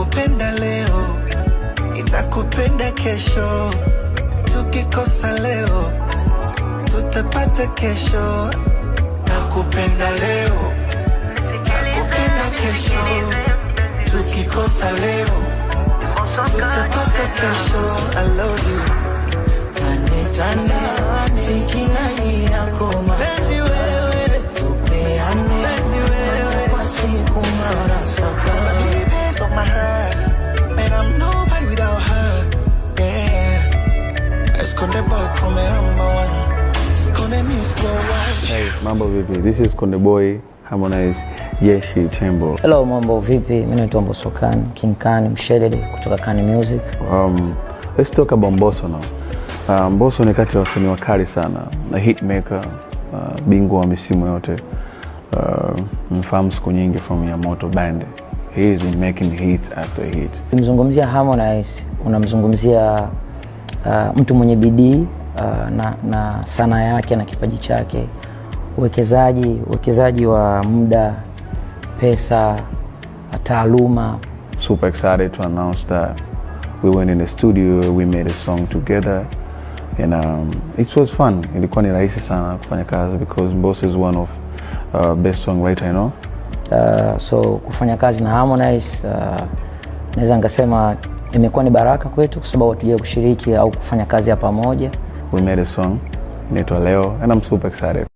Nakupenda leo, nitakupenda kesho. Tukikosa leo, tutapata kesho. Nakupenda leo, nakupenda kesho. Tukikosa leo, tutapata kesho. I love you. Tane tane, sikinai yako mapenzi wewe, tupeane hata kwa siku mara saba. Baby's on my head, man, I'm nobody without her. Yeah, Esconde boy, come number one. Esconde music, wife. Hey, mambo vipi? This is Konde Boy, Harmonize, Jeshi Tembo. Hello, mambo vipi? Mimi naitwa Mbosso Khan, King Khan Mshedede kutoka Khan Music. Let's talk about Mbosso now. Mbosso ni kati ya wasanii wakali sana, na hitmaker, bingwa wa misimu yote. Mfahamu siku nyingi from Yamoto Band. He has been making hits after hit. Ukimzungumzia Harmonize unamzungumzia mtu mwenye bidii na sanaa yake na kipaji chake, uwekezaji wa muda, pesa, taaluma. Super excited to announce that we went in the studio, we made a song together, and it was fun. Ilikuwa ni rahisi sana kufanya kazi because Mbosso is one of best songwriter I know. So kufanya kazi na Harmonize, naweza nikasema imekuwa ni baraka kwetu kwa sababu hatujawahi kushiriki au kufanya kazi ya pamoja. We made a song inaitwa Leo and I'm super excited.